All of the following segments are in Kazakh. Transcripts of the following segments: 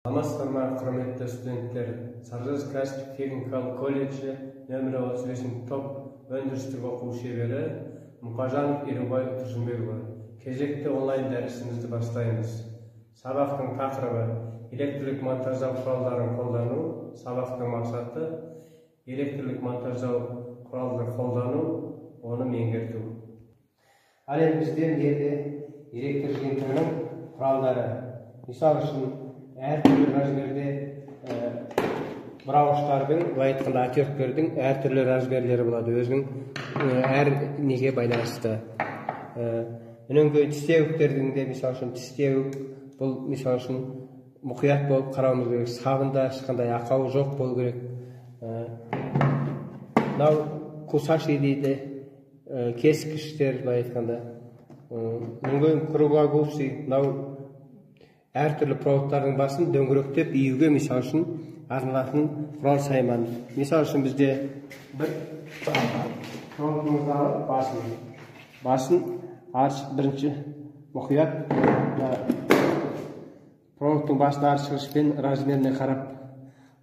Саламатсыздар ма, құрметті студенттер! Сарыжаз кәсіптік техникалық колледжі нөмірі 35 топ өндірістік оқу шебері Мұқажанов Елубай Тұрсынбекұлы. Кезекті онлайн дәрісімізді бастаймыз. Сабақтың тақырыбы электрлік монтаждау құралдарын қолдану. Сабақтың мақсаты электрлік монтаждау құралдарын қолдану, оны меңгерту. Ал енді бізде мына жерде электр жиынтығының құралдары. Мысал үшін әртүрлі размерде бұрауыштардың, былай айтқанда отвертктердің әртүрлі размерлері болады, өзінің әр неге байланысты. Одан кейін тістеуіктердің де, мысал үшін тістеуік, бұл мысал үшін мұқият болып қарауымыз керек, сабында ешқандай ақау жоқ болу керек. Мынау кусаши дейді, кескіштер, былай айтқанда. Одан кейін круглогубцы, мынау әртүрлі проводтардың басын дөңгелектеп июге мысал үшін арналатын құрал сайман. Мысал үшін бізде бір проводымызды алып басын аршып, бірінші мұқият проводтың басын аршығышпен размеріне қарап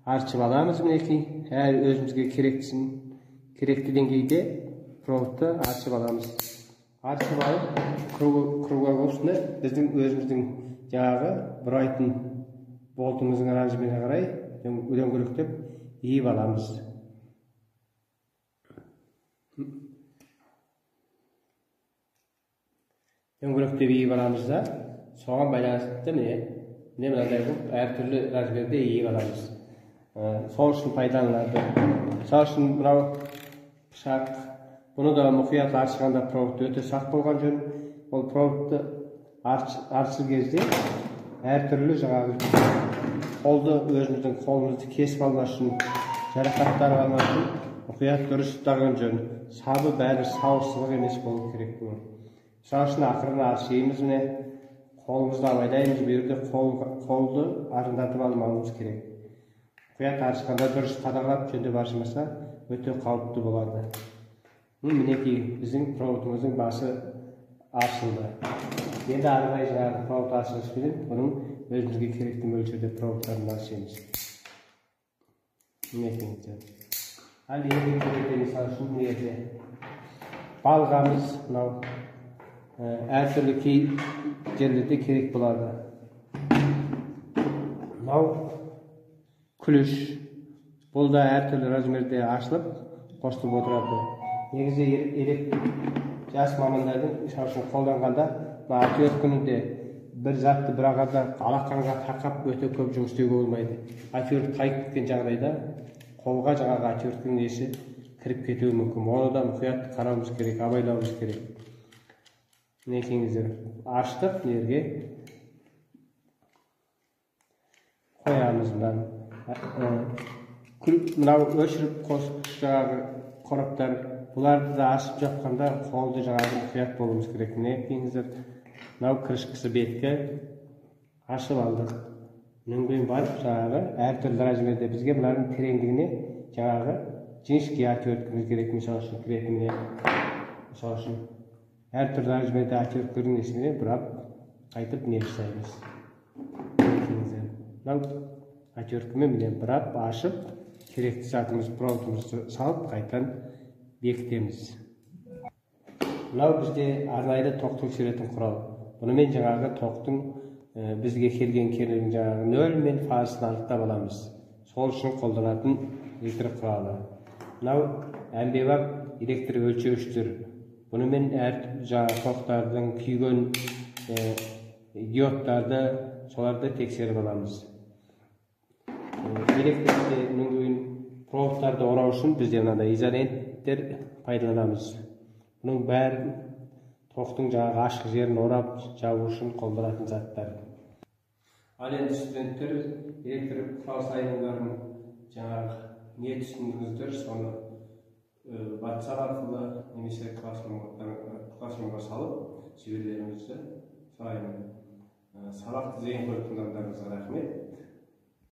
аршып аламыз. Мінекей, әр өзімізге керектісін, керекті деңгейде проводты аршып аламыз. Аршып алып круглогубцыны біздің өзіміздің жаңағы бұрайтын болтымыздың размеріне қарай дөңгелектеп иіп аламыз. Дөңгелектеп иіп аламыз да, соған байланысты міне мынандай қылып әртүрлі размерде иіп аламыз. Сол үшін пайдаланылады. Мысалы үшін мынау пышақ, бұны да мұқият аршығанда проводты өте сақ болған жөн. Ол проводты аршы кезде әртүрлі жаңағы қолды, өзіміздің қолымызды кесіп алмас үшін, жарақаттар алмас үшін мұқият дұрыс ұстаған жөн. Сабы бәрі сау сызық емес болу керек бұның. Мысалы үшін ақырын аршимыз, міне қолымызды абайлаймыз, бұл жерде қолды арындатып алмауымыз керек. Мұқият аршығанда дұрыс қадағалап жөндеп аршымаса өте қауіпті болады. Мінекей біздің проводымыздың басы аршылды. Енді ары қарай жаңағы провод аршығышпенен бұның өзімізге керекті мөлшерде проводтарын аршимыз. Мінекейіңіздер. Ал енді керекті, мысалы үшін мына жерде балғамыз, мынау әртүрлі кей жерлерде керек болады. Мынау күліш, бұл да әртүрлі размерде ашылып қосылып отырады. Негізі электр жас мамандардың мысалы үшін қолданғанда отверткіні де бір затты бір ағада алақанға тақап өте көп жұмыс істеуге болмайды. Отвертка тайып кеткен жағдайда қолға жаңағы отверткінің несі кіріп кетуі мүмкін. Оны да мұқият қарауымыз керек, абайлауымыз керек. Мінекейіңіздер, аштық, мына жерге қоямыз мынаны. Мынау өшіріп қосып жаңағы қораптар, бұларды да ашып жапқанда қолды жаңағы мұқият болуымыз керек. Мінекейіңіздер, мынау крышкасы беткі, ашып алдық. Одан кейін барып жаңағы әртүрлі размерде бізге мынаның тереңдігіне жаңағы жіңішке отверткіміз керек. Мысалы үшін кіретін, міне мысалы үшін әртүрлі размерде отверткінің несіне бұрап қайтып не жасаймыз. Мынау отверткімен міне бұрап ашып керекті затымыз проводымызды салып қайтадан бекітеміз. Мынау бізде арнайы тоқ тексеретін құрал. Бұнымен жаңағы тоқтың бізге келген кернеудің жаңағы нөл мен фазасын анықтап аламыз. Сол үшін қолданатын электр құралы. Мынау әмбебап электр өлшеуіштер. Бұнымен әр жаңағы тоқтардың күйген диодтарды, соларды тексеріп аламыз. Электрде проводтарды орау үшін бізде мынандай изоленттер пайдаланамыз. Бұның бәрін тоқтың жаңағы ашық жерін орап жабу үшін қолданатын заттар. Ал енді студенттер электр құрал саймандарын жаңағы не түсіндіңіздер, соны WhatsApp арқылы немесе классрумға салып жіберулеріңізді сұраймын. Сабақты зейін қойып тыңдағандарыңызға рахмет.